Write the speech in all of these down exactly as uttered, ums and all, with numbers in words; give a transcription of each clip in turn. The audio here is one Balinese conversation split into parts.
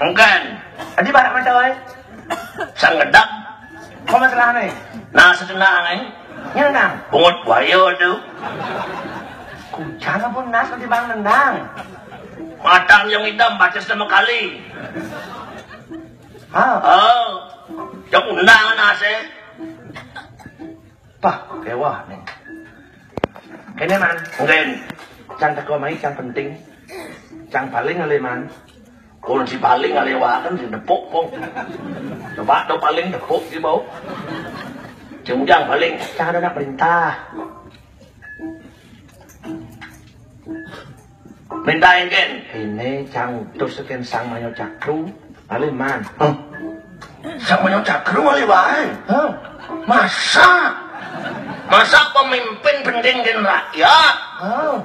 Engken. Adi barak mata wae. Sang gedap. Apa masalahnya? Nah, sedenang, eh. Nyang nang. Bungut buaya tu. Kucang pun nas di bang nendang. Mata yang hitam baca sama kali. Ah. Oh. Yang undang nas, eh. Pah, kewah nih. Kene man. Mungkin. Cang teko mai, cang penting. Cang paling ale man. Kalau si paling ale wakan si depuk pong. Coba do paling depuk di bau. Cang ujang paling. Cang ada nak perintah. Minta engken. Ini cang utus seken sang manyo cakru. Ale man. Huh? Sang manyo cakru ale wae. Huh? Masa? Masa pemimpin penting dengan rakyat? Huh?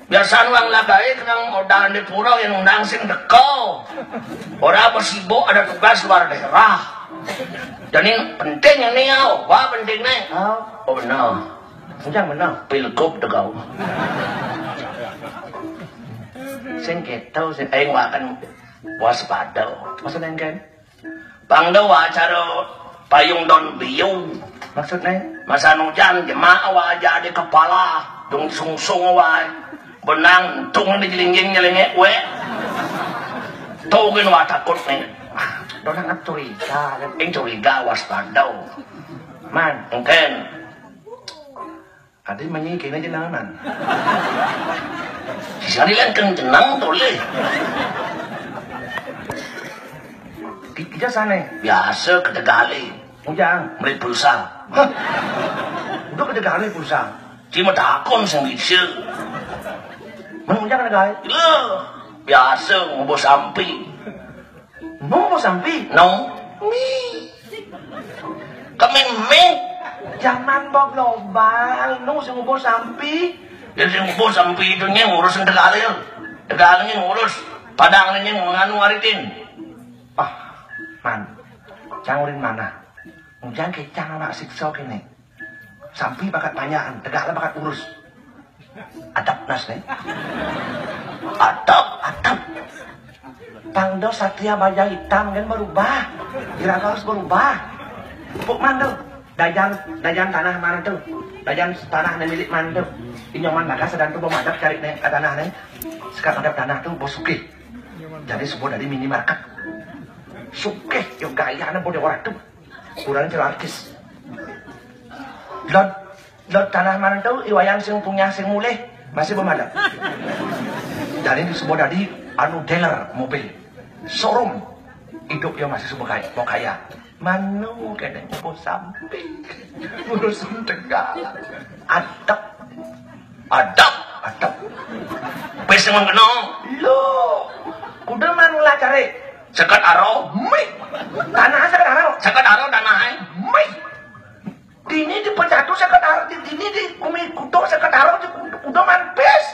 Biasane wong lagae kenang modal di pura yang undang sing teko. Ora apa sibuk ada tugas luar daerah. Jadi penting ini ya, wah penting nih. Oh. Oh benar. Ujang benar. Pilgub teko. Sing keto sing aing wakan waspada. Maksudnya kan? Pang do acara payung don biu. Maksudnya? Masa hujan jemaah wa aja di kepala, dung sungsung wae. Benang tung di jelingging nyelengek we. Togin wa takut nih. Ah, dona ngat curiga, kan? Ing curiga waspada. Man, engken. Adi manyi kene jenengan. Sisani lan keng jenang toleh. Ki-, kita sana. Biasa kedegale. Ujang. Beli pulsa. Hah? Udah kedegale pulsa. Cuma takon sing bisa. Mang ujang kedegale. Lho, biasa ngobo sampi. No sampi. No. Mi. Kami mi. Zaman bok global, no sing ngumpul sampi. Jadi sing ngumpul sampi itu nya ngurus Tegalil. Tegalil nya ngurus. Padang nya nganu aritin. Ah, man. Cang urin mana? Ujang kecang anak siksa kene. Sampi bakat panyaan, tegaklah bakat urus. Adab nas nih. Adab, adab. Pang do satria baja hitam kan berubah. Iraga harus berubah. Puk man tu. Dajan, dajan tanah mana tu? Dajan tanah ni milik man tu? Inyoman bagas dan tu pemadap cari nih ke tanah nih. Sekat madap tanah tu bos sugih. Jadi semua dari minimarket. Sugih, yo gaya ni boleh orang tu. Kurang jelarkis. Lot, lot tanah mana tu, iwayan sing punya sing mulih, masih belum ada. Jadi semua dari anu dealer mobil. Showroom. Hidup dia masih semua kaya, mau kaya. Manu kena ngumpul sampi. Ngurusin tegal. Adab. Adab. Adab. Pes memang kena. Lo. Kuda man lah cari. Sekat aro. Mih. Tanah sekat aro. Sekat aro tanah ai. Mih. Dini di pecatu sekat aro. Di, dini di kumi kuto sekat aro. Di kudo, kudo man pes.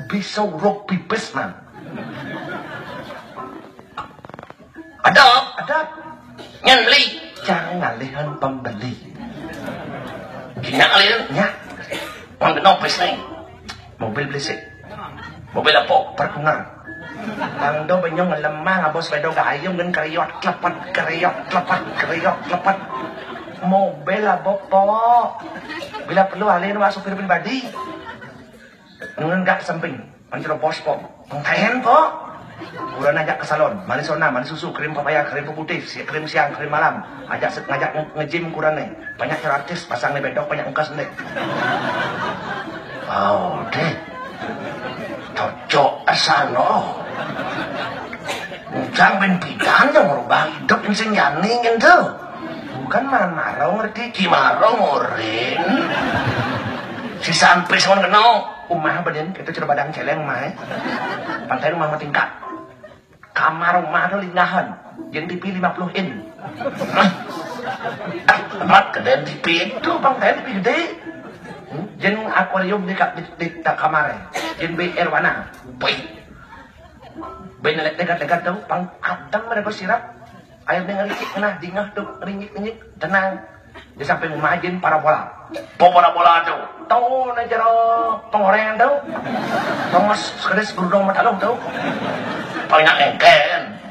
Bisa uruk pipis man. Ada. Ada. Nyan beli. Jangan ngalihan pembeli. Gina ngalihan. Ya. Mang kenal pes nih. Mobil beli sih. Mobil apa? Perkunar. Bang do benyong lemah ngabos bedo gayung dan keriot klepet, keriot klepet, keriot klepet. Mobil apa po? Bila perlu alih nama supir pribadi. Nungan gak samping. Pancro bos po. Pengkayan po. Kurang ajak ke salon. Manis sona, manis susu, krim papaya, krim putih, si-, krim siang, krim malam. Ajak se-, ngajak nge-, nge-gym kurang nih. Banyak cara artis, pasang nih bedok, banyak engkas nih. Oh, deh. Cocok asal lo. Ujang ben pidan yang merubah hidup sing yani gitu. Bukan man maro ngerti, ki maro ngorin. Si sampai semua kenal. Umah badan kita cerita badang celeng mah. Pantai rumah mah tingkat. Kamar rumah tu linggahan. Yang T V lima puluh in. Amat kedai T V itu bang, kedai T V gede. Hmm? Yang akuarium di, ka-, di, di, di kamar. Yang B R warna. Baik. Benar dekat-dekat tu, pang kadang mereka sirap. Air dengan ringgit kena dingah tu, ringgit-ringgit, tenang. Dia sampai rumah jin parabola. Pau parabola tu. Tahu na jero pengoreng tu. Thomas Chris Gurdong Mataluh tu. Banyak engken.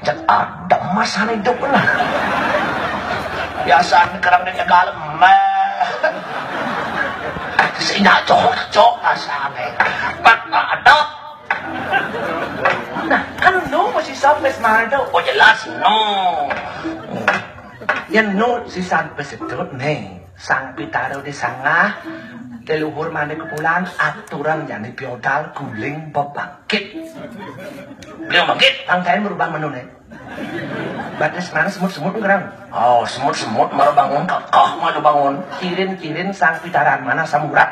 Cek adem masane idup bener. Biasane kerang di Tegal meh. Sing cocok rasane. Pak adem. Nah, kan nu mesti sampai semaldo. Oh, jelas nu. Yen nu sisan pesedot ne, Sang Pitaro di sangah, leluhur mane kepulan, aturan jane piodal guling bebangkit. Guling bangkit, bangsain berubah menune. Batis mana semut-semut ngerang. Oh, semut-semut malah bangun, kakah malah bangun. Kirin-kirin Sang Pitaran mana samurat.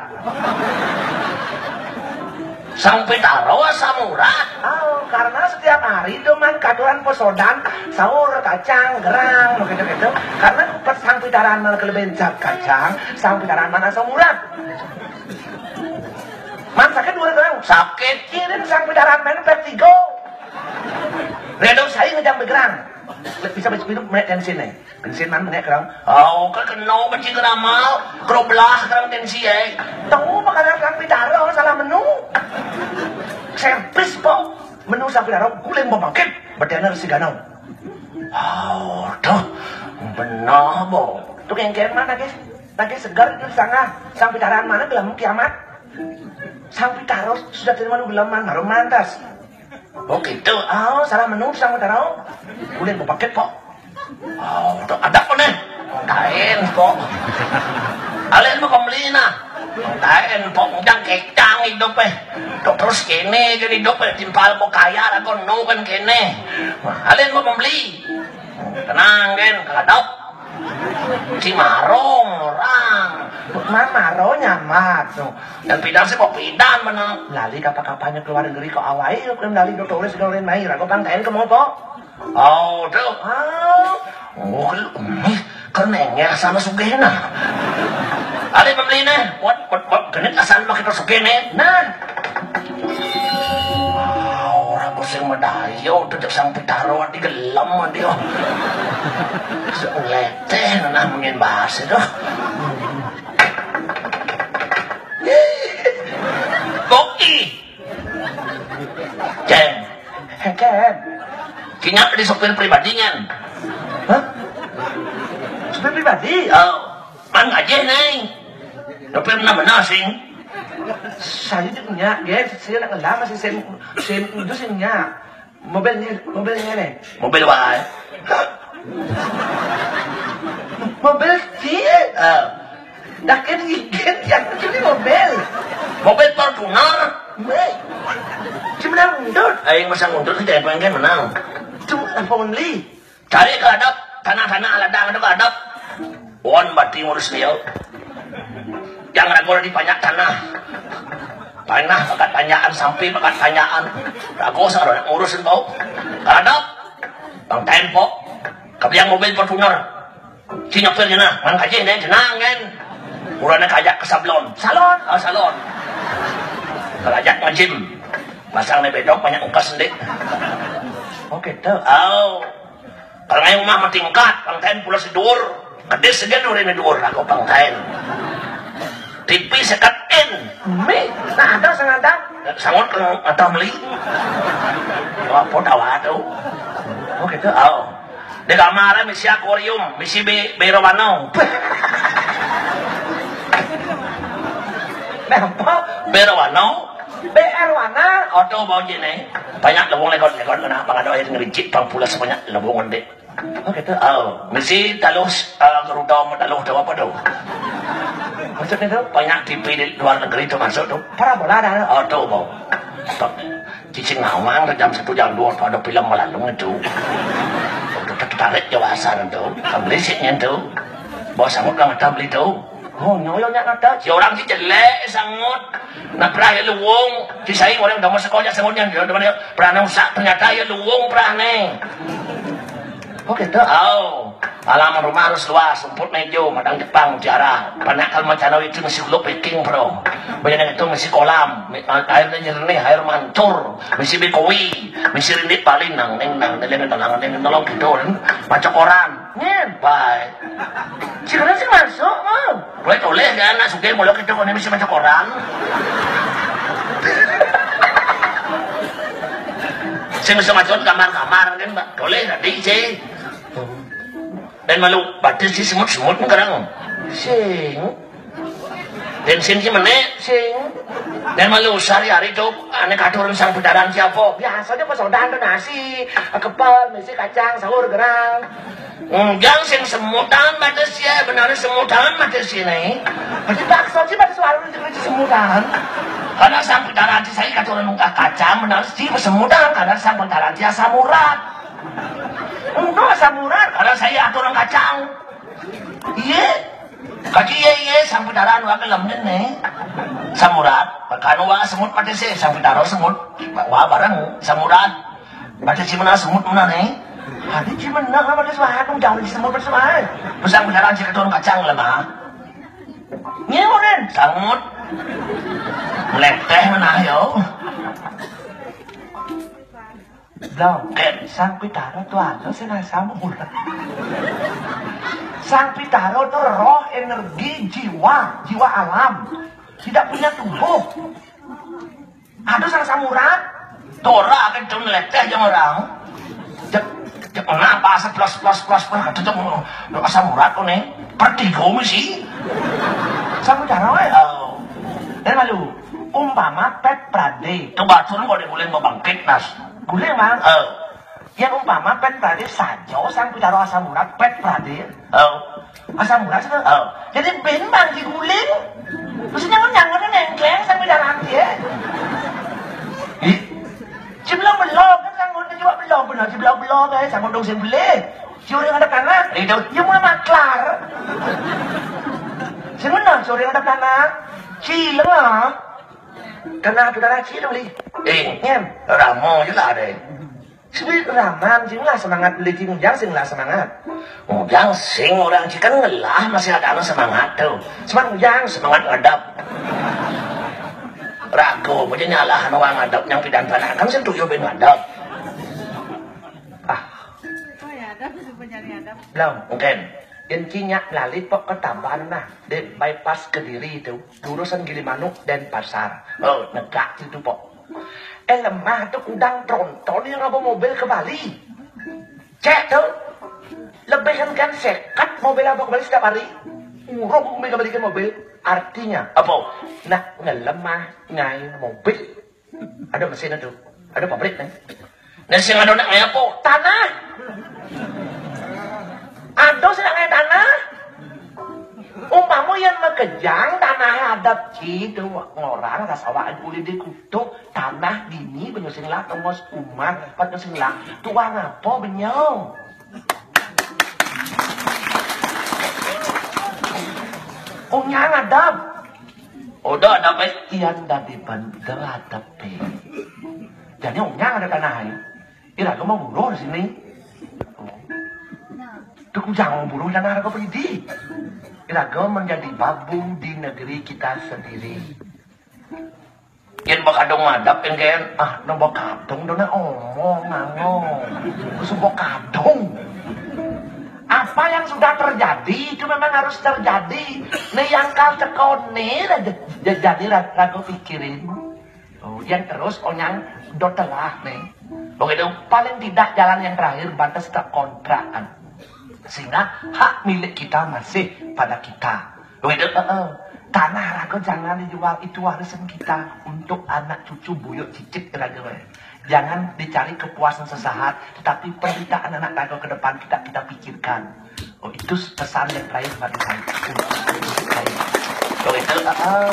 Sang Pitaro asam urat. Oh, karena setiap hari itu man katuran pesodan, sahur kacang, gerang, begitu-gitu. Karena pas Sang Pitaran malah kelebihan zat kacang, Sang Pitaran mana asam urat. Man sakit dua gerang. Sakit kirim Sang Pitaran main vertigo. Redo saya ngejam begerang. Bisa bersepiru menit dan sini. Bensin man menek kerang. Oh, kan kena bensin keramal. Keroblah kerang tensi eh. Tahu makanan Sang Pitaro salah menu. Servis po. Menu Sang Pitaro guling pembangkit. Betener si ganau. Oh, tuh. Benar, bo. Tuh kengkeng mana, guys? Lagi segar itu di sana. Sang Pitaran mana gelem kiamat? Sang Pitaro sudah terima lu gelem man, baru mantas. Oh gitu. Oh, salah menu Sang Pitaro. Guling pembangkit po. Oh, tuh ada po nih. Tain po. Alen mau pembeli nah. Tain po, ujang kecang hidup eh. Tuh terus kene jadi hidup eh. Timpal mau kaya lah kau nu kan kene. Alen mau pembeli. Tenang kan, kalau dok. Si marong orang. Man maro nyamat tuh. Dan pidan sih mau pidan bener. Lali kapan-kapannya keluar negeri kok awai, yuk lali do tulis do lain mai. Rago bang tain ke mau po. Oh, tuh. Ah. Oh, kan, nih, kan nengeh sama sugihna. Ada pembeli nih. Buat, buat, buat genit asal mah kita sugih nih. Nah. Ah, orang pusing medayo tuh cek Sang Pitaro di gelem dia. Seleteh nah mungkin bahas itu. Bokti. Ceng. Hengken. Kinya di sopir pribadi ngan. Hah? Sopir pribadi? Oh, man aja nih. Sopir mana benar sih? Saya juga punya, guys. Saya nak ngelam masih sem sem kudu sih punya. Mobilnya, mobilnya nih. Mobil wae. Mobil sih. Eh. Dah kan izin yang ini mobil. Mobil Fortuner. Weh. Menang ngundut. Aing masa ngundut téh téh pengen menang. Itu apa only? Cari ke hadap, tanah-tanah ladang itu ke hadap. Wan bati ngurus dia. Yang ragol di banyak tanah. Tanah bakat tanyaan, sampai bakat tanyaan. Rago sarana ngurus itu. Ke hadap. Bang tempo. Kabiang mobil Fortuner. Si nyopir cenah, ngan kaji deh cenah ngan. Urana kajak ke sablon. Salon, ah salon. Kalajak ngejim. Pasang nih bedok banyak ungkas deh. Oh gitu. Oh. Kalau ngai rumah mah tingkat, pangkain pulas dur. Kedis segan udah ini dur aku pangkain. T V sekat in. Mi, nah ada sengaja. Sangot kalau atau beli. Apa tawa tuh? Oh gitu. Oh. Di kamar misi akuarium, misi be berowanong. Apa? Berowanong. B R Wana. Oto bau jene. Banyak lewung lekot-lekot kenapa ada air ngericik pang pula sebanyak lewung dek. Oh gitu. Oh, misi taluh eh, geruda sama taluh tahu apa tuh? Maksudnya tuh? Banyak T V di luar negeri tuh masuk tuh. Parabola ada. Oto bau. Cicing ngawang ke jam satu jam dua tuh ada film melalung itu. Udah tertarik jawasar itu. Kang belisiknya itu. Bos sangut kang ada beli itu. Oh, nyolong nyak ada. Si orang si jelek sangut. Nah, pernah ya luwung. Si saya orang udah mau sekolah sangutnya dia udah pernah usah ternyata ya luwung pernah nih. Oh gitu. Oh, halaman rumah harus luas, rumput hijau, madang Jepang, mutiara. Panak kalau macam itu masih belum packing bro. Banyak itu masih kolam, airnya jernih, air mancur, masih bikoi, masih rindik paling nang neng nang neng nang neng nang gitu kan. Baca koran, nyen, baik. Sekarang sih masuk, oh. Boleh toleh ya anak suka mulai kita kono masih baca koran. Saya masuk masuk kamar-kamar kan, Mbak. Toleh tadi sih. Dan malu batis si semut-semut sekarang. Sing. Dan sing si menek. Sing. Dan malu sehari-hari tuh aneh katuran sang pedaran siapa? Biasanya pas udah ada nasi, kepal, misi kacang, sahur, gerang. Enggak sing semutan batis ya, benar semutan batis ini. Berarti bakso sih batis warung itu semutan. Karena sang pedaran si saya katuran nungkah kacang, benar sih semutan karena sang pedaran si asam urat. Enggak asam urat karena saya aturan kacang. Iya. Kaki iya iya sampai darah dua gelem nih. Samurat, kanu wa semut mati sih sampai darah semut. Wa bareng samurat. Mati si mana semut mana nih? Hadi si mana apa dia suara aku jauh di semut bersuara. Pesan beneran si keturun kacang lemah. Nyemurin sangut. Meleteh mana yo. Blong, Ken, Sang Pitaro tuh ada sih nah sama ulah. Sang Pitaro tuh roh energi jiwa, jiwa alam. Tidak punya tubuh. Ada sang samurat. Tora akan cuma leteh aja orang. Cek, cek kenapa asap plus plus plus plus kata cek asam urat kok nih. Pertigo misi. Sang Pitaro eh. Oh. Dan lalu umpama pet prade. Coba turun kok diguling mau bangkit nas. Guling bang. Oh. Yang umpama pet prade sajo sang pitaro asam urat pet prade. Oh. Asam urat sih. Oh. Jadi ben bang diguling. Terus nyangon nyangon nengkleng sang pitaro dia. Ih. Si belum belum kan sang udah juga belum belum si belum belum eh sang udah sing beli. Si orang ada tanah. Itu. Dia mulai maklar. Si mana si orang ada tanah? Cileng lah. Karena ada tanah cileng li. Eh, nyen. Ramo je lah deh. Sebab raman sing lah semangat beli sing ujang sing lah semangat. Ujang sing orang cikan ngelah masih ada anu semangat tuh. Semangat ujang semangat ngadap. Rago, punya nyalah anu ngadap yang pidan panakan sing tujuh bin ngadap. Ah. Oh ya, ada sebenarnya ada. Belum, mungkin. Yang cinya lalit pok ketaban nah, di bypass Kediri itu, jurusan Gilimanuk dan Pasar. Oh, negak itu pok. Eh lemah tuh kudang tronton yang apa mobil ke Bali. Cek tuh. Lebih kan kan sekat mobil apa ke Bali setiap hari. Urung mobil ke Bali ke mobil. Artinya apa? Nak ngelemah ngai mobil. Ada mesin itu. Ada pabrik nih. Nah sing ada nak apa? Tanah. Ada sih nak tanah. Umpama yang mekejang tanah Adat itu ngorang ras awak ulih dikutuk tanah dini, banyu sing lah tongos umah, banyu sing lah tuang apa banyu. Unyang adat. Udah ada pe. Ian dadi bandel adat pe. Jadi unyang ada tanah ai. Iraga mau buruh di sini. Tuh kujang mau buruh tanah raga peridi. Iraga menjadi babu di negeri kita sendiri. Yen bakadung madap yen ken, ah, no bakadung dona omong ngangong. Kusu bakadung. Apa yang sudah terjadi itu memang harus terjadi. Nih yang kal tekone aja. Jadi ra- ragu pikirin. Oh, yang terus onyang do telah nih. Begitu, paling tidak jalan yang terakhir batas terkontrakan. Sehingga hak milik kita masih pada kita. Begitu, heeh. Tanah raga jangan dijual, itu warisan kita untuk anak cucu buyut cicit raga. Jangan dicari kepuasan sesaat, tetapi penderitaan anak raga ke depan kita kita pikirkan. Oh, itu pesan yang terakhir bagi saya. Untuk saya. Begitu, heeh.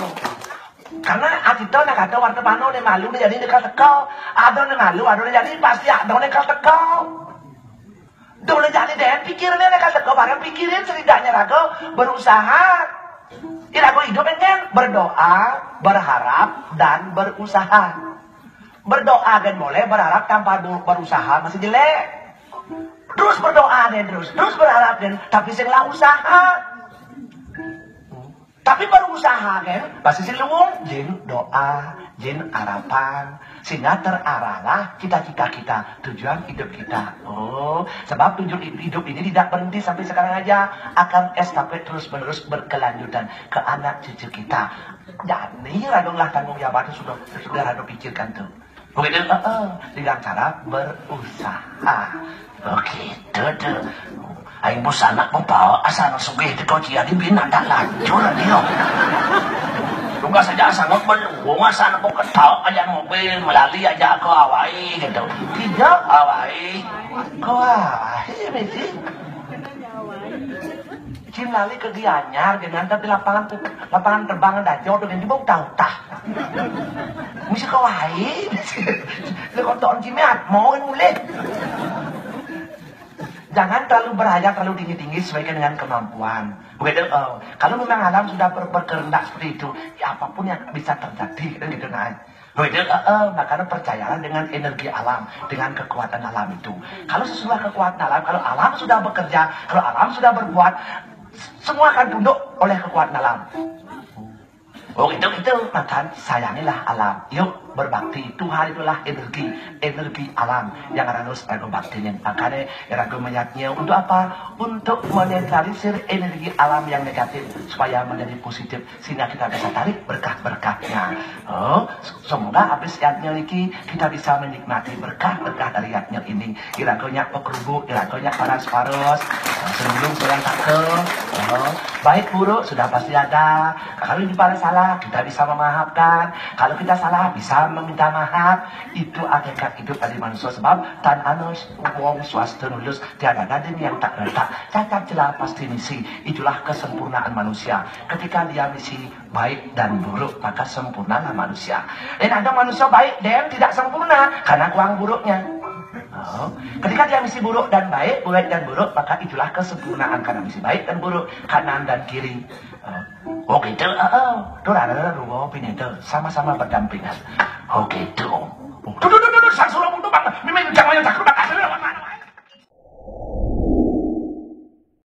Karena atito nak kata warna pano ne malu ne jadi ne teka. Ada ne malu, ada ne jadi pasti ada ne teka. Dole jadi deh, pikirin aja kan, barang pikirin setidaknya raga berusaha. Iraga hidup ini kan berdoa, berharap, dan berusaha. Berdoa kan boleh, berharap tanpa berusaha masih jelek. Terus berdoa deh terus, terus berharap deh, tapi sing lah usaha. Tapi berusaha kan, pasti si luwung jin doa, jin harapan, sehingga terarahlah cita-cita kita, tujuan hidup kita. Oh, sebab tujuan hidup ini tidak berhenti sampai sekarang aja, akan estafet terus-menerus berkelanjutan ke anak cucu kita. Jadi, radunglah tanggung jawab itu sudah sudah ada pikirkan tuh. Begitu, heeh, dengan cara berusaha. Begitu tuh. Aing bos anak mau bawa asal sugih di kau cia di bin ada lacur dia. Tugas saja asal mau beluung asal mau ketok aja mobil melali aja aku awai gitu. Tidak awai. Kau awai misi. Cing lali ke Gianyar, dengan tapi lapangan lapangan terbang dajo tuh yang dibawa tahu tah. Mesti kau hai, le kontoan cimeat mau mulai. Jangan terlalu berhayal terlalu tinggi-tinggi, sesuaikan dengan kemampuan. Begitu, eh, kalau memang alam sudah ber- berkehendak seperti itu, ya apapun yang bisa terjadi, kan gitu nah. Begitu, eh, eh, makanya percayalah dengan energi alam, dengan kekuatan alam itu. Kalau sesudah kekuatan alam, kalau alam sudah bekerja, kalau alam sudah berbuat, semua akan tunduk oleh kekuatan alam. Oh itu itu, maka sayangilah alam. Yuk berbakti, Tuhan itulah energi, energi alam yang harus ragu baktinya. Makanya ragu melihatnya untuk apa? Untuk menetralisir energi alam yang negatif supaya menjadi positif, sehingga kita bisa tarik berkah-berkahnya. Oh, semoga habis yang miliki kita bisa menikmati berkah-berkah dari yang ini. Iragonya pekerubuk, iragonya panas-paros, sebelum saya takel. Oh, baik buruk sudah pasti ada. Kalau di salah kita bisa memaafkan. Kalau kita salah bisa meminta maaf. Itu hakikat hidup dari manusia sebab tan anus wong swasta nulus tiada gading yang tak retak. Cacat celah pasti misi. Itulah kesempurnaan manusia. Ketika dia misi baik dan buruk, maka sempurnalah manusia. Dan ada manusia baik dan tidak sempurna karena kurang buruknya. Oh. Ketika dia misi buruk dan baik, baik dan buruk, maka itulah kesempurnaan karena misi baik dan buruk, kanan dan kiri. Oh, oh gitu, heeh. Tuh rada-rada dua pindah sama-sama berdampingan. Oh gitu. Oh, tuh tuh tuh tuh, tuh sang suruh tuh bang, miming jangan yang takut.